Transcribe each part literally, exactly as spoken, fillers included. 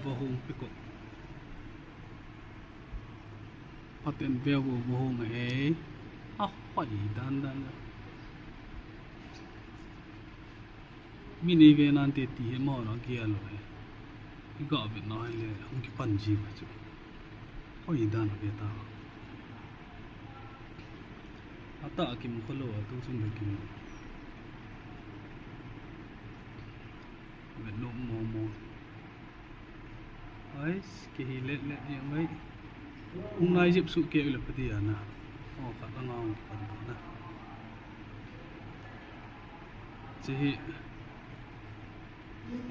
Vahung piko. Paten veu vahung he. A hoi dan dan. Mi nei ve nante ti hi mo na kia lo he. I ga ve na le hung kipan ji ba chu. Hoi dan ve ta. Ata kim kholo a tu chun ve kim. Ve no mo mo. Ais, ke hi let let ni mai. Hung nai jep su ke le padi ana. O khat anga hung kipan na. Che hi.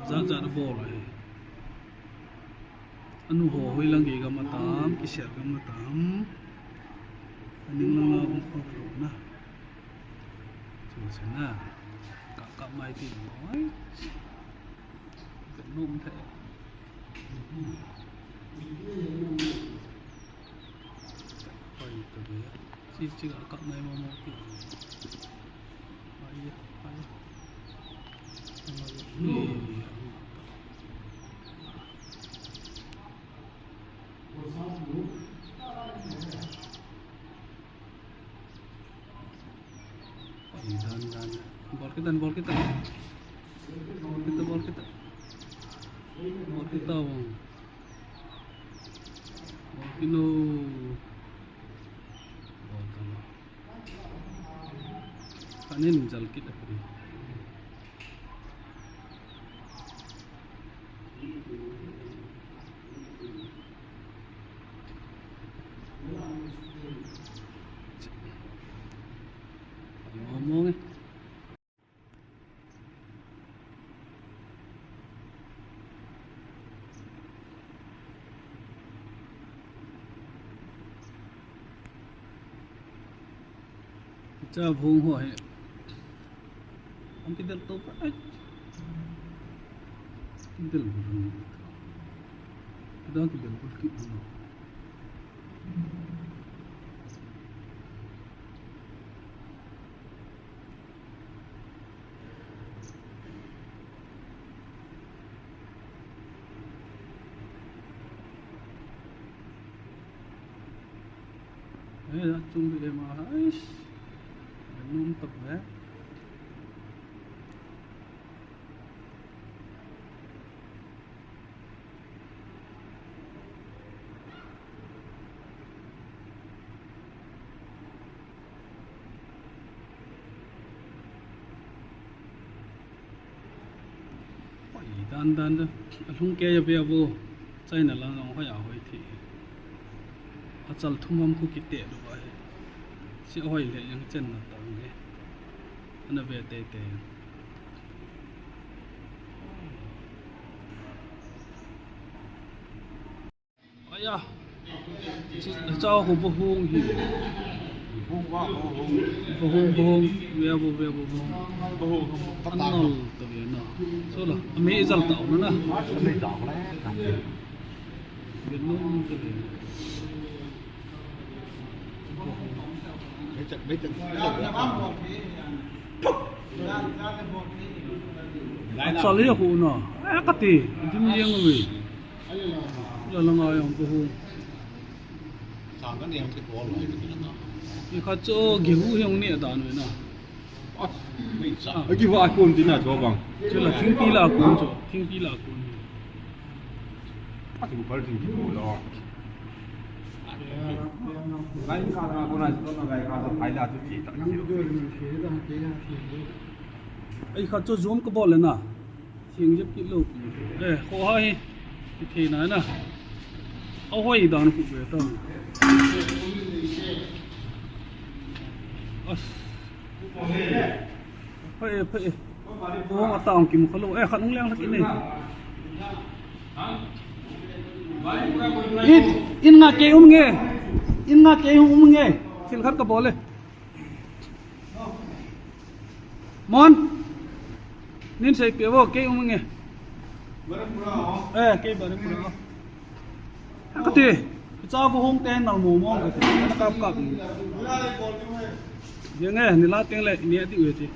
Jat jat bol hi. Anu ho hoi lang ke gam atam, kisel gam atam. Aning lang a um kho kho na. Chu chu na. Ka ka mai ti mai. Ka num the. Hoi to be. Chi chi ka ka mai mo mo ti. Ai, ai. Ai, dan, dan. Bol kita, bol kita. Bol kita, bol kita. Bol kita, bol. Bol kita. Bol kita. Kanin jal kit a puri. Mong mong eh. Cha vung ho he. Ang kidal to pa. Ai. Kidal bul. Kidal kidal bul ki. Eh, achung bi ema, ais. Num tak le. Hoi dan dan da. Alhung ke ya ve vo. China lang long hoi a hoi thi. Achal thum ham khu kite do ba he. Si hoi le yang chen na tang he. Ana ve te te. Aya. Cha khu vahung hi. Vahung, vahung. Vahung, vahung. Ve vo, ve vo, vahung. Vahung. Anol ta ve na. So la, ami jal ta na na. Ami jal na. Ve no ta ve. Vahung. Ve cha, ve cha. Chal hi khu na. Eh, kati. Dim yang ve. La la ngai ang ko hu. Sa ka ne ang ke bol lai ke na. Ni kha cho ge hu hiong ne da nu na. Ah, ni sa. A ki va kon ti na cho bang. Cho la thing pi la kon cho. Thing pi la kon. A ki bol thing ki bol lo. Gai ka na ko na cho na gai ka so phai la tu ki ta. Ai kha cho zoom ka bol le na. Thing jep kit lou pi. Eh, kho ha hi. Ki thei na na. A hoi dan khu ve ta. As. Phai, phai. Ko ata ong kim kha lou. Eh, khat ung leng khat ni. In, in nga ke um nge. In nga ke um nge. Thil khat ka bol le. Mon. Nin sei pe vo, kei um nge. Eh, kei bare pura. Kati. Cha vo hung te nal mo mo kati. Na kap kap. Ye nge, ni la teng le, ni ati u ti.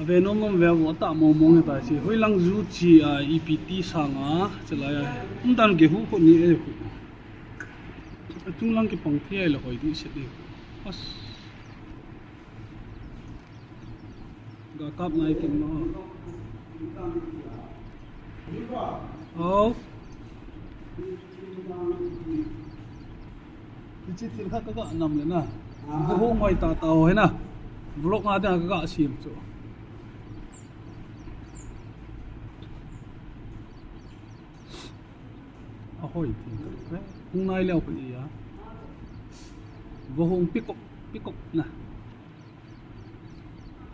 Ave nom nom ve vo ta mo mo nge ta si. Hoi lang ju chi a ipi ti sang a, chalai a. Um dan ke hu ko ni e hu. Atung lang ke pang thei le hoi di se di. As. Ga kap nai kin no. Oh. Hichi thil kha ka ga nam le na. Ka ho ngai ta ta ho he na. Vlog nga ta ka ga sim chu. A hoi ti. Hung nai leo pa ya. Vo hung pick up, pick up na.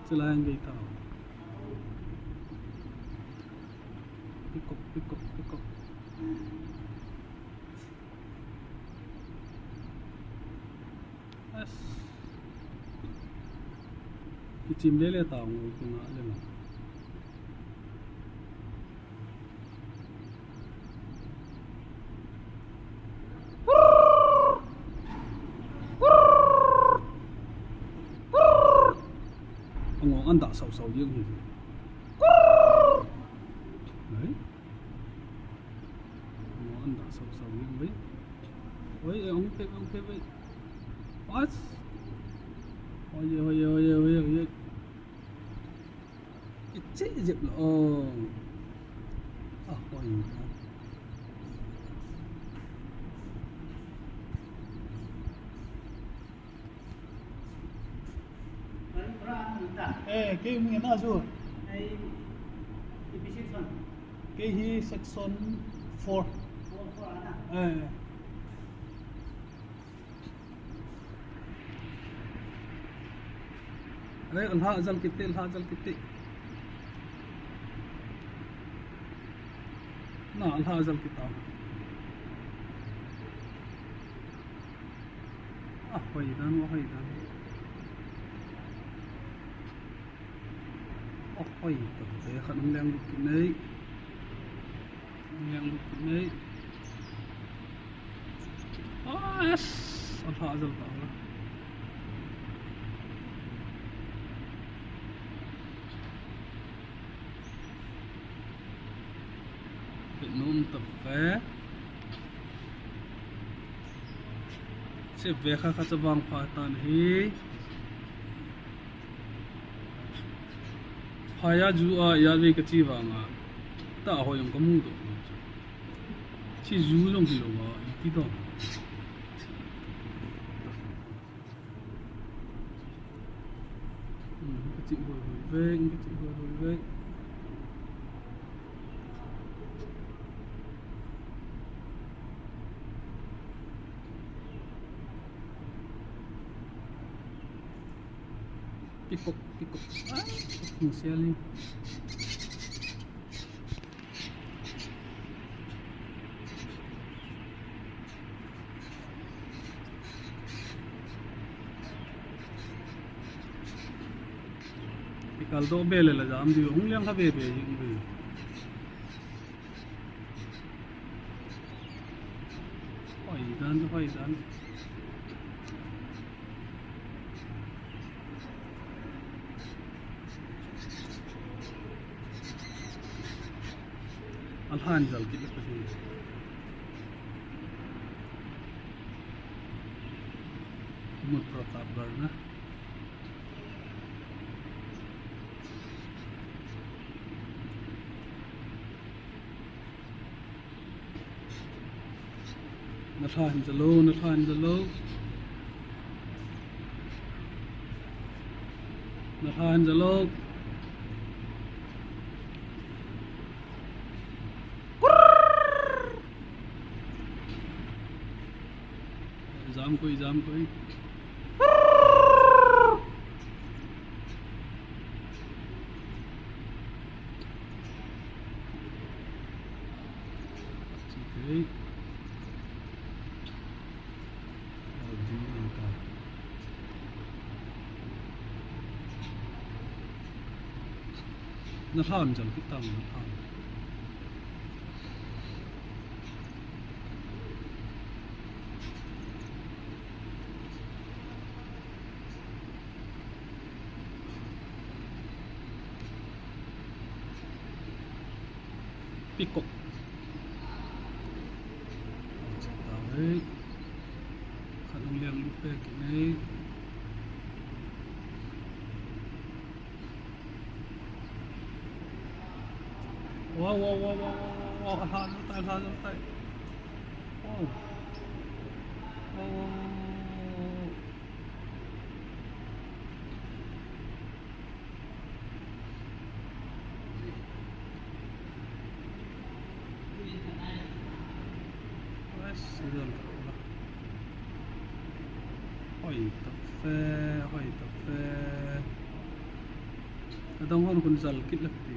Chalai ang gei ta. Pick up, pick up, pick up. Yes. Kichim le le ta ngol kina le na. Angong an dah sau sau jeng hi. Ai. Angong an dah sau sau jeng bai. Oi, oi, ong pe, ong pe bai. What? Oi, oi, oi, oi, oi, oi. Ichi jep lo. Oh. Ah, oi. Eh, kei mu na ju. Kei hi section four. Eh. Ei, alha jal kiti, alha jal kiti. Na, alha jal kita. Ah, hoi dan, hoi dan. Oh, hoi, to, te khan um leng lut kit nei. Um leng lut kit nei. Ah, yes. Alha jal ta. Bit num ta ve. Se ve kha kha chavang pha tan hi. Phaya ju a ya ve ka chi vang a. Ta hoi jong ka mu do. Chi ju jong hi lo a, i ti do. Hmm, ka chi hoi hoi ve, ka chi hoi hoi ve. Pikok, pikok. Ah, hung sel ni. Ikal do bele la jam di hung liang kha be be hing be. Hoi dan, hoi dan. Alhan jal kit le pati. Mut Pratapgarh na. Na lha hin jalo, na lha hin jalo. Na lha hin jalo. Jam koi, jam koi. Na lha hin jal kit tang, na lha. Peacock. Chata hei. Khat hung leng lut pe kit nei. Wow, wow, wow, wow, wow, wow, wow. Alha jol tai, alha jol tai. Wow. Wow, wow, wow, wow, wow. Hoi tak fe, hoi tak fe. Adang hon khun jal kit leh pi.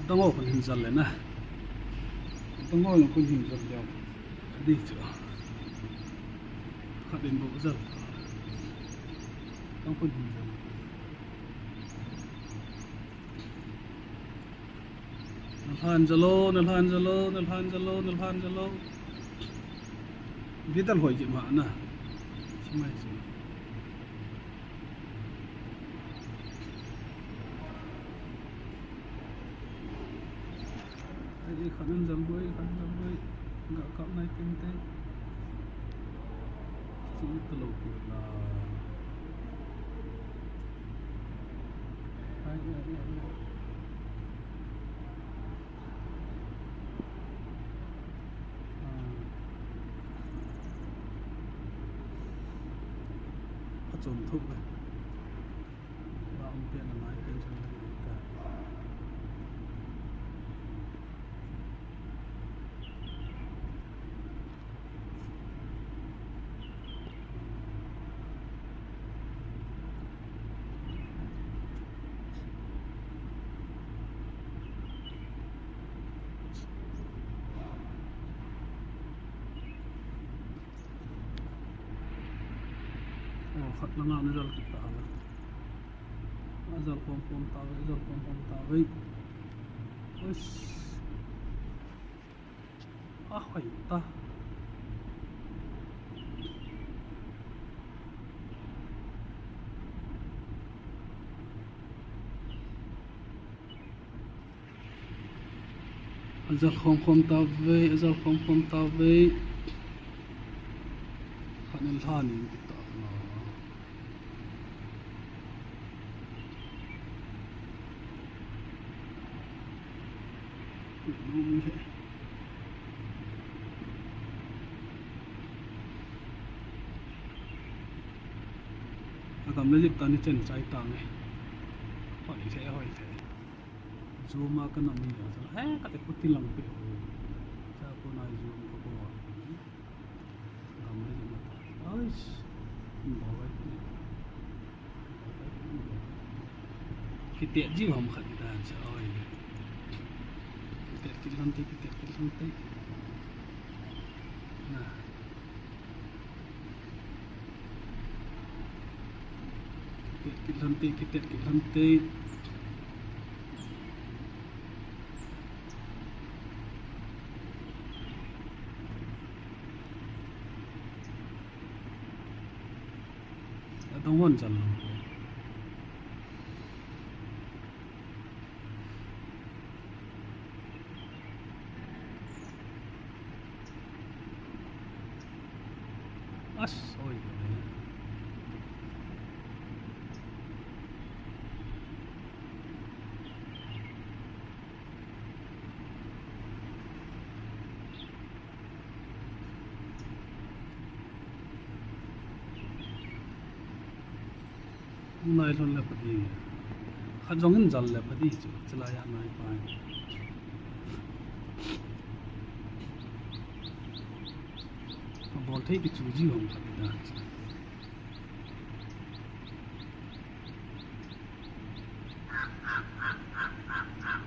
Adang ho khun hin jal le na. Adang ho khun hin jal le. Adi chu. Khat in bou jal. Adang khun hin jal. Na lhan jal o, na lhan jal o, na lhan jal o, na lhan jal o. Vital hoi jep ma na. Sumai sumai. Ai, ai, khat in jal boi, khat in jal boi. Ga kap nai teng teng. Chi ta lou pi la. Ai, ai, ai, ai. Ah. Achom thup le. Ba um pen a mai pen chun ta. Oh, khat lang a na jal kit ta la. A jal khom khom ta ve, a jal khom khom ta ve. Uish. A hoi ta. A jal khom khom ta ve, a jal khom khom ta ve. Khat in lhan in ta na. A gam le jep ta ni chen chai ta nge. Hoi the, hoi the. Zoom a ka nam ni a, he, ka te khuti lang pe hoi. Cha ko nai zoom ko ko. Gam le jep ta. Ais. Ba wai. Kitet ji ham khat dan sa oi. Kitet kit lhon te, kitet kit lhon te. Na. Kitet kit lhon te, kitet kit lhon te. Adang hon jal lou. As, oi. Nai lhon le pha di. Khat jong in jal le pha di chu, chulai a nai pai. Abol thei kichu ji hom khat dan chu.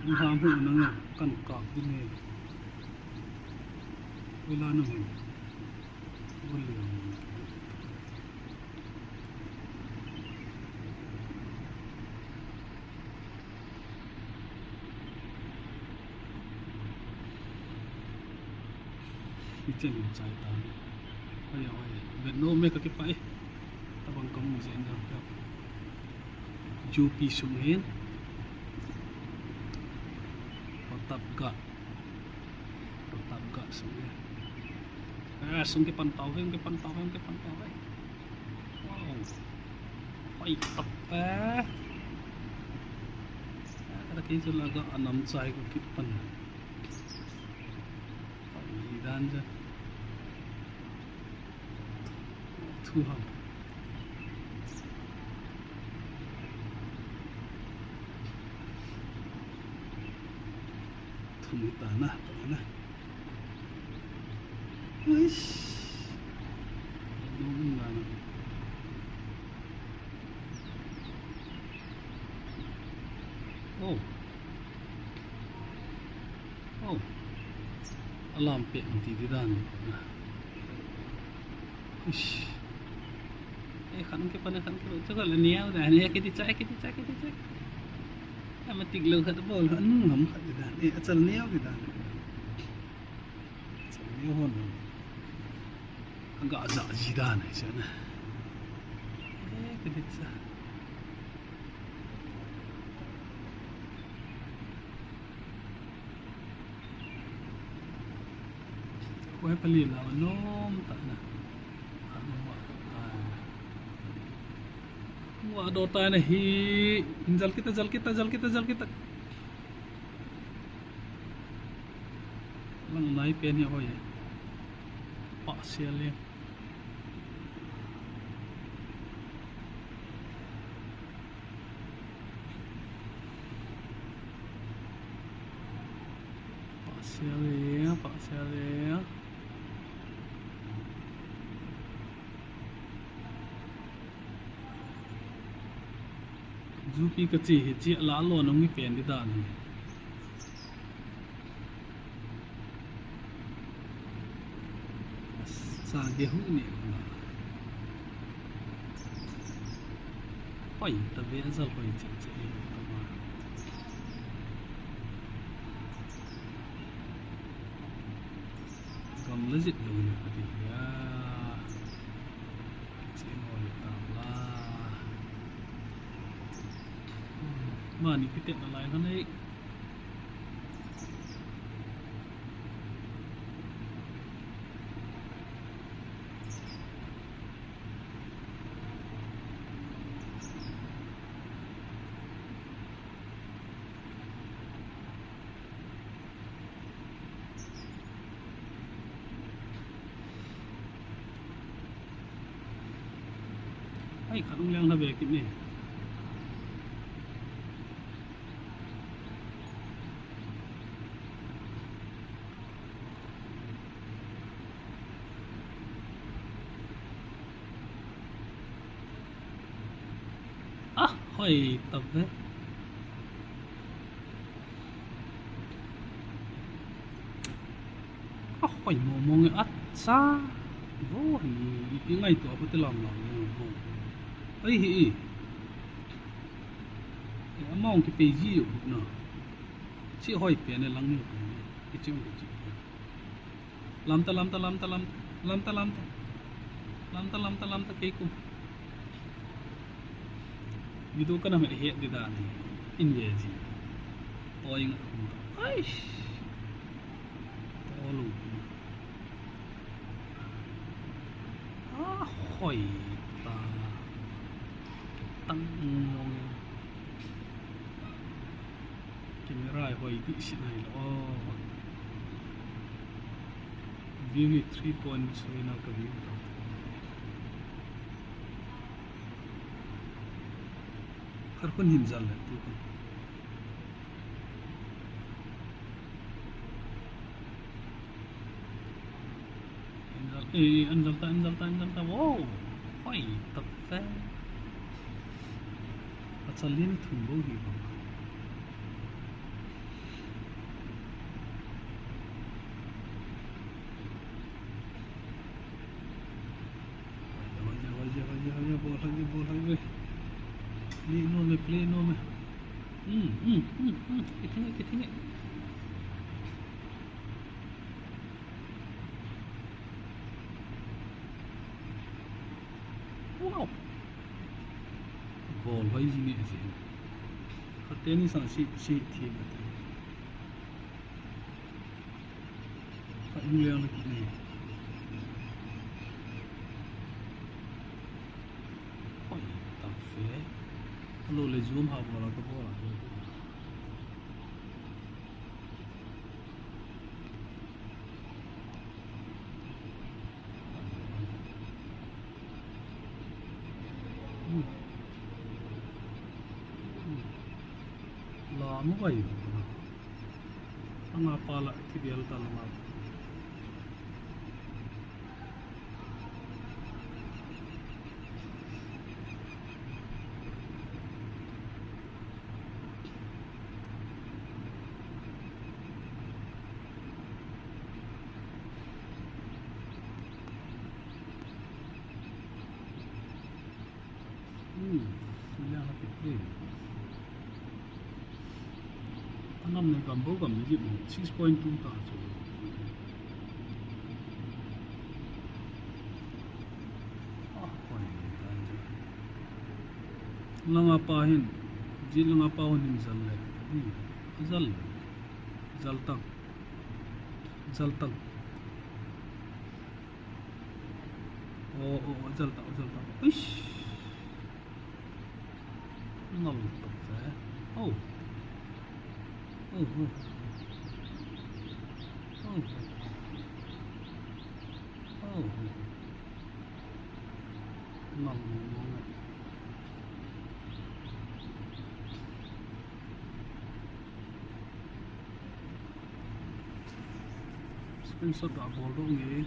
Nang ham hu nang a, kan kap ding e. Ui la nang hu. Hiche lim chai ta. Hoi, hoi. Vet nom e, kakipah e. Tabang kamu jeng jong. Jupi sung hin. Prataphgarh. Prataphgarh sung hin. Ah, sung kipan tauve, kipan tauve, kipan tauve. Wow. Hoi tah e. Kada kei chu laga anam chai ko kipan. Hoi dan ja. Thu ham. Thu mi ta na, ta na. Uish. Nung na na. Oh. Oh. Alam pe ang ti di dan. Uish. Eh, khan ke pa na, khan ke pa. Chaka la niau da, ne, kiti cha, kiti cha, kiti cha. Ama tik lo khat bol, anu ngam khat di dan. Eh, achal niau di dan. Achal niau hon. Aga ja ji dan, eh, sana. Eh, kiti cha. Koi pali la nom ta na. Wa do ta na hi. Jal kita, jal kita, jal kita, jal kita. Lang nai pen hi hoi. Pa sia le. Pahsel e, pahsel e. Jupi kachi hi chi la lo nong mi pen di dan hi. Sa gehu ni. Hoi, ta ve zal hoi che che ta ma. Kam la jit lo ni ka ti ya. Che mo ni ta la. Mani kiti na lai na nei. Ai, khat hung leng la ve kit ni. Ah, hoi ta ve. Ah, hoi mo mo nge, acha. Vo hi, i, i ngai to, apo te lam lam nge vo. Ai hi i. E, amount ki pei ji yo na. Chi hoi pe ne lang ni pe ne. I chi hoi chi. Lamta, lamta, lamta, lamta, lamta, lamta. Lamta, lamta, lamta, kei kum. Video kana me he di dan. In ve ji. Toing. Aish. Tolu. Ah, hoi ta. Tang mo. Camera hoi di si nai lo. View hi three point three na ka view. Har khun hin jal le tu. Anjal, eh, anjal ta, anjal ta, anjal ta. Wow. Hoi, ta fe. Acha lin thum bo hi ba. Ball hoi ve, ball hoi ve. Play nom e, play nom e. Hmm, hmm, hmm, hmm. Kithing e, kithing e. Wow. Ball hoi jing e si. Khat teni sang si, si thi ma te. Khat hung leng le kit nei. Hoi, ta fe. Alo le zoom ha ball a ka ball a. Hmm. Hmm. La mu vai. Anga pa la kibel ta la. Hmm, sila na piti. Anam ne gam bou gam ne jip ne, six point two ta chu. Ah, point ta chu. Langa pa hin, ji langa pa hin jal le. Hi, jal. Jal tang. Jal tang. Oh, oh, oh, jal ta, jal ta. Uish. Nal ta sa. Oh. Oh, oh. Oh. Oh. Nal mo mo. Screenshot ga bol dong e.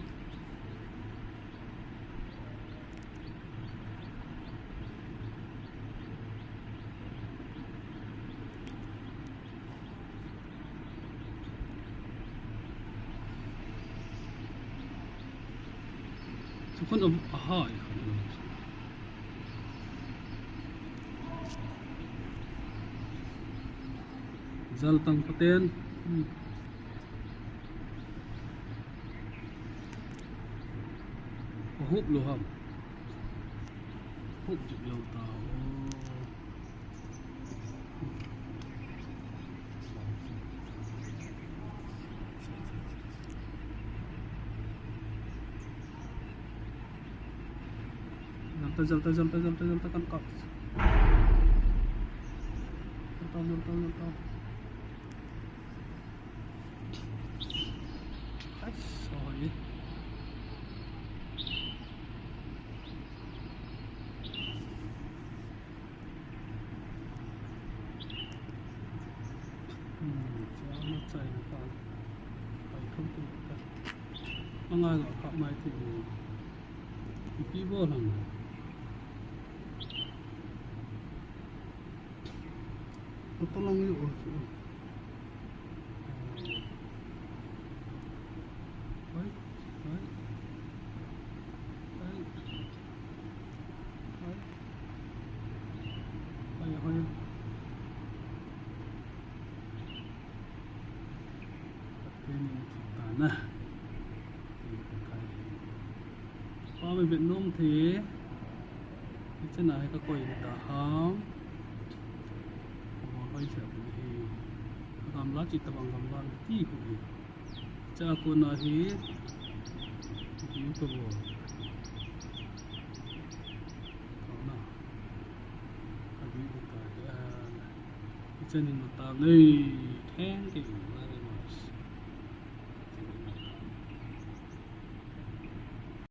Chu khun a, aha, i khan. Jal tang paten. Hmm. A hup lou ham. Hup jik lou ta. Oh. Jal ta, jal ta, jal ta, jal ta, jal ta, kan kap. Jal ta, jal ta, jal ta. Ai, sorry. Hmm, chana chai na pa. Pai kham tu ta. Anga ga kap mai ti. Ipi bol ham. Atoh lang u chu. Hoi, hoi. Hoi. Hoi. Hoi, hoi. Training ta na. Pa mai vet nom thei. Hiche na hi ka koi ta ham. Ka bol hoi se hi. Gamla chi tabang gamla ti hu hi. Cha ko na hi. Ti ka bol. Ka na. Ka bi ta. Hiche ni na ta nei. Thank you.